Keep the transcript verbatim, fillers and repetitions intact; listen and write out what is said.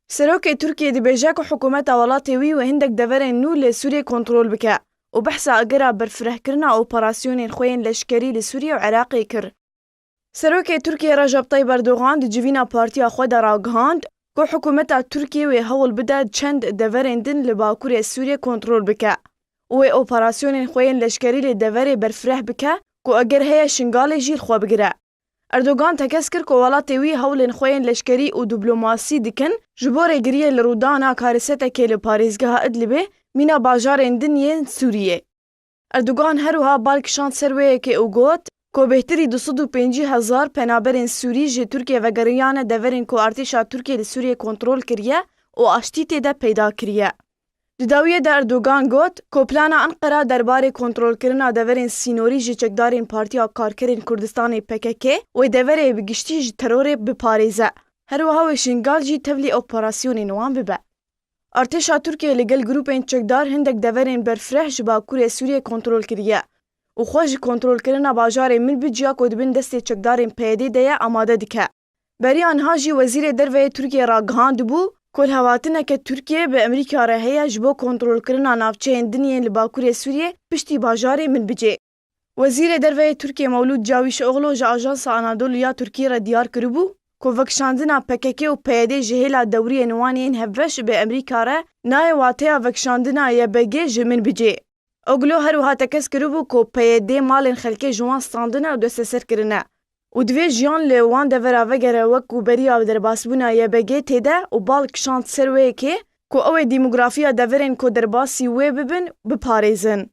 Serokê Tirkiyê dibêje ku hikûmeta welatê wî wê hindek deverên nû li Sûriyê kontrol bike û behsa agera berfirehkirina operasyonên xwe yên leşkerî li Sûriye û Iraqê kir. Serokê Tirkiyê Recep Tayyip Erdogan di civîna partiya xwe de ragihand ku hikûmeta Tirkiyê wê hewl bide çend deverên din li bakurê Sûriyê kontrol bike û wê operasyonên xwe yên leşkerî li deverê berfireh bike ku eger heye Şingalê jî li xwe bigire. Erdogan tekez kir ku welatê wî hewlên xwe yên leşkerî û diplomasî dikin ji bo rêgiriyê li rûdana karisetekê li parêzgeha Idlibê mîna bajarên din yên Sûriyê. Erdogan her wiha bal kişand ser wê yekê û got ku bêhtirî du sed û pêncî hezar penaberên Sûrî ji Tirkiyê vegeriyane deverên ku artêşa Tirkiyê li Sûriyê kontrol kiriye û aştî tê de peyda kiriye. Di dawiyê de Erdogan got ku plana Enqera derbarê kontrolkirina deverên sînorî ji çekdarên Partiya Karkerên Kurdistanê P K K wê deverê bi giştî ji terorê biparêze. Her wiha wê Şingal jî tevlî operasyonên wan bibe. Artêşa Tirkiyê li gel grûpên çekdar hindek deverên berfireh ji bakurê Sûriyê kontrol kiriye û xwe ji kontrolkirina bajarê Minbiciya ku di bin destê çekdarên P Y D de ye amade dike. Beriya niha jî Wezîrê Derve yê Tirkiyê ragihandibû ku lihevhatineke Tirkiyê bi Amerîka re heye ji bo kontrolkirina navçeyên din yên li bakurê Sûriyê piştî bajarê Minbicê. Wezîrê Derve yê Tirkiyê Mewlûd Cawîşoglu ji Ajansa Anadolu ya Tirkî re diyar kiribû ku vekişandina P K K û P Y D ji hêla dewriyên wan yên hevbeş bi Amerîka re nayê wateya vekişandina Y B G ji Minbicê. Oglu her wiha tekez kiribû ku P Y D malên xelkê ji wan standine û desteser kirine û divê jiyan li wan devera vegere wek ku beriya derbasbûna Y B G tê de û bal kişand ser wê yekê ku ew ê demografiya deverên ku derbasî wê bibin, biparêzin.